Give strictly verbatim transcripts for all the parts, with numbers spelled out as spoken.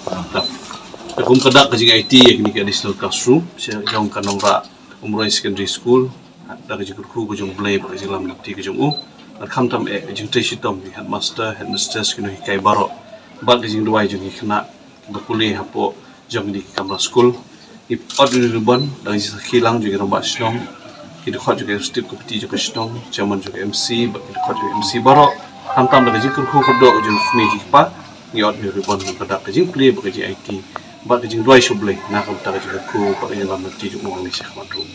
Te kum ka dak ka jing-aiti ïa kine ki additional classroom sha jong ka Nongrah Umroi Secondary School, da ka jingkyrkhu ka jong U Blei bad ka jingïalam lynti ka jong u, bad khamtam eh ka jingtrei shitom ïa ki headmaster, headmistress, ki nonghikai baroh, bad ka jingduwai jong ki khynnah ba pule hapoh jong kine ki kamra skul. Ngi ot ïa u ribbon da ka jingsakhi lang jong ki rangbah shnong, ki dkhot jong ka executive committee jong ka shnong, chairman jong ka M C bad ki dkhot jong ka M C baroh. Khamtam da ka jingkyrkhu kyrdoh jong ki kmie ki kpa, ngi ot ïa u ribbon bad ka jingplie bad ka jing-aiti bad ka jingduwai sha U Blei na ka bynta ka jingkyrkhu bad ka jingïalam lynti jong u nangne shakhmat ruh.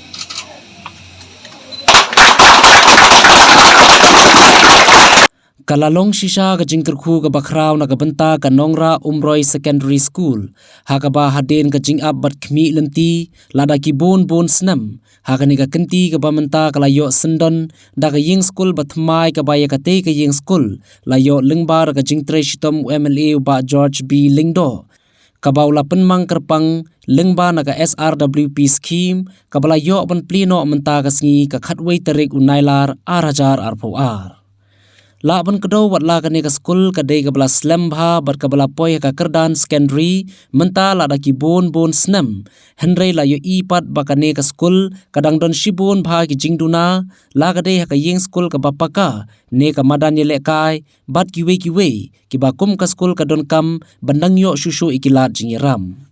Ka la long shisha ka jingkyrkhu kaba khraw na ka bynta ka Nongrah Umroi Secondary School, ha kaba hadien ka jingap bad khmih lynti lada ki bun bun snem, ha kane ka kynti kaba mynta ka la ïoh syndon da ka ïing skul ba thymmai kaba ïa katei ka ïing skul la ïoh lyngba da ka jingtrei shitom u M L A u Bah George B Lyngdoh, kaba u la pynmang kyrpang lyngba na ka S R W P scheme, kaba la ïoh ban plie noh mynta ka sngi ka khatwei tarik u Nailar ar hajar arphew ar. Lah ban kdew wat la kane ka skul ka dei kaba la slem bha bad kaba la poi ha ka kyrdan secondary mynta lada ki bun bun snem. Hynrei la ïohi pat ba kane ka skul ka dang don shibun bha ki jingduna, la ka dei ha ka ïing skul kaba paka ne ka madan ïalehkai bad kiwei kiwei kiba kum ka skul ka donkam ban dang ïoh shuh shuh ïa ki lad jingïaram.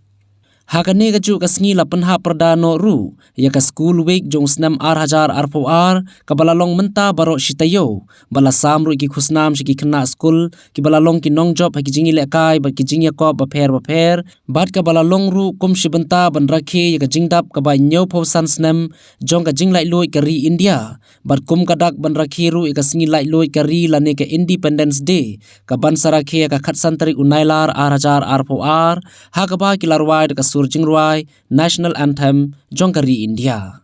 Ha kane kajuh ka sngi la pynhap pyrda noh ruh ïa ka School Week jong u snem ar hajar arphew ar, kaba la long mynta baroh shi taïew, bad la sam ruh ïa ki khusnam sha ki khynnah skul kiba la long ki nongjop ha ki jingïalehkai bad ki jingïakop bapher bapher, bad kaba la long ruh kum shi bynta ban rakhe ïa ka jingdap kaba hynñiewphew san snem jong ka jinglaitluid ka ri India, bad kum ka dak ban rakhe ruh ïa ka sngi laitluid ka ri lane ka Independence Day, kaban sa rakhe ha ka khatsan tarik u Nailar ar hajar arphew ar, ha kaba ki la rwai da ka sur jingrwai National Anthem jong ka ri India.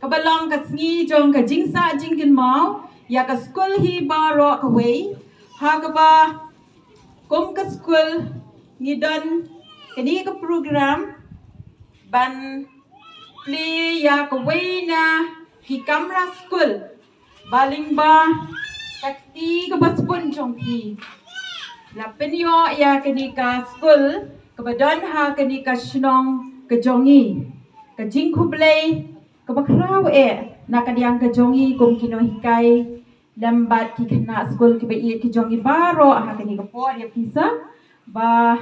Kaba long ka sngi jong ka jingsah jingkynmaw ïa ka skul hi baroh kawei, ha kaba kum ka skul ngi don kane ka program ban plie ïa kawei na ki kamra skul ba lyngba ka kti kaba sbun jong phi. La pynïoh ïa kane ka skul kaba don ha kane ka shnong ka jong ngi. Ka jingkhublei kaba khraw eh na ka liang ka jong ngi kum ki nonghikai lem bad ki khynnah skul kiba ïeit ki jong ngi baroh ha kane ka por ïa phi sa ba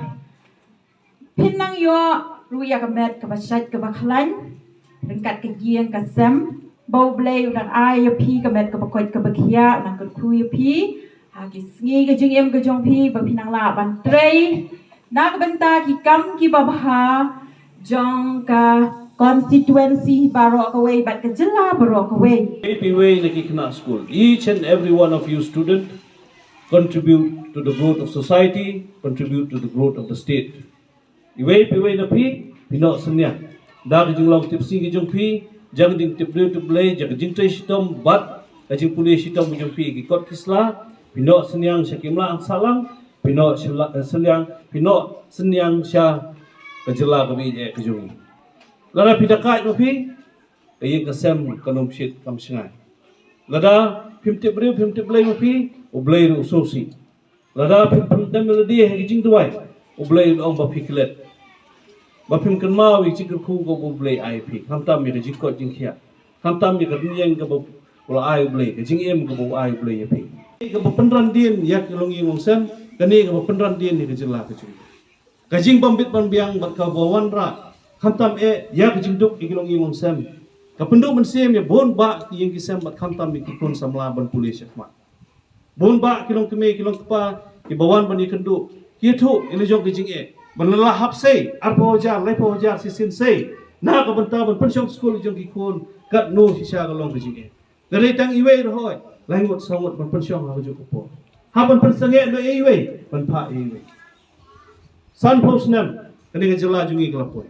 phin nang ïoh ruh ïa ka met kaba shait kaba khlaiñ ryngkat ka ïing ka sem, ba U Blei u nang ai ïa phi ka met kaba koit kaba khiah, u nang kyrkhu ïa phi ha ki sngi ka jingim ka jong phi, ba phin nang lah ban trei na ka bynta ki kam kiba bha jong ka constituency baroh kawei bad ka jylla baroh kawei. Iwei pa iwei na ki khynnah skul, each and every one of you student, contribute to the growth of society, contribute to the growth of the state. Iwei pa iwei na phi, phi noh synñiang da ka jinglong tipsngi ka jong phi, jong ka jingtipbriew tipblei, jong ka jingtrei shitom bad ka jingpule shitom ka jong phi ki kot ki sla. Phi noh synñiang sha ki mla angsahlang, phi noh shylla-, eh, synñiang, phi noh synñiang sha ka jylla kaba ïeit eh ka jong ngi. Lada phi da kait ma phi, ka ïing ka sem kan ym shit kam shngaiñ. Lada phim tip briew phim tip Blei ma phi, U Blei ruh u sngewsih. Lada phim pyndem lade ha ki jingduwai, U Blei un ong ba phi klet. Ba phim kynmaw ïa ki jingkyrkhu kaba U Blei ai phi, khamtam ïa ka jingkoit jingkhiah, khamtam ïa ka rynïeng kaba u la ai U Blei, ka jingim kaba u ai U Blei ïa phi. Kaba pynran dien ïa ki longïing longsem, kane kaba pynran dien ïa ka jylla ka jong ngi. Ka jingbym bit bym biang bad kaba wanrah, khamtam eh ïa ka jingduk ïa ki longïing longsem, ka pynduh mynsiem ïa bun bah ki ïing ki sem bad khamtam ïa ki khun samla ban pule shakhmat. Bun bah ki longkmie ki longkpa kiba wan ban ïakynduh, ki ïathuh ïa la jong ka jingeh ban la hap sei arphew hajar, laiphew hajar shisien sei na ka bynta ban pynshong skul jong ki khun. Katno shisha ka long ka jingeh. Ka dei tang iwei ruh hooid, lai ngut saw ngut ban pynshong ha kajuh ka por. Hap ban pynsangeh noh ïa iwei, ban phah ïa iwei. Sanphew snem kane ka jylla jong ngi ka la poi.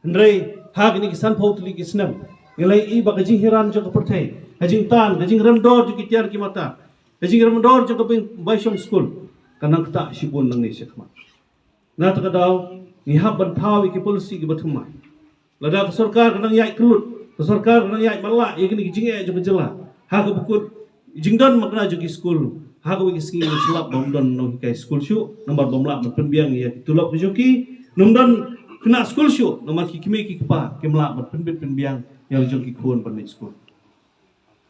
Hynrei ha kine ki sanphew tylli ki snem, ngi la ïohi ba ka jinghiran jong ka pyrthei, ka jingtan, ka jingrem dor jong ki tiar ki mata, ka jingrem dor jong ka bai-, bai shong skul, ka nang ktah shibun nangne shakhmat. Na kata ka daw, ngi hap ban thaw ïa ki policy kiba thymmai. Lada ka sorkar ka nang ïaid kyllut, ka sorkar ka nang ïaid matlah ïa kine ki jingeh jong ka jylla, ha kaba kut jingdon makna jong ki skul, Ha kawei ka sngi ngi sngap ba ym don nonghikai skul shuh namar ba ym lah ban pynbiang ïa ki tulop ki jong ki. Ym don khynnah skul shuh namar ki kmie ki kpa kim lah ban pynbit pynbiang ïa la jong ki khun ban leit skul.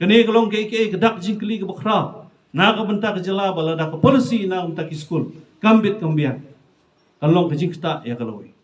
Kane ka long kaei kaei ka dak jingkylli kaba khraw na ka bynta ka jylla ba lada ka policy na ka bynta ki skul kam bit kam biang, kan long ka jingktah ïa ka lawei.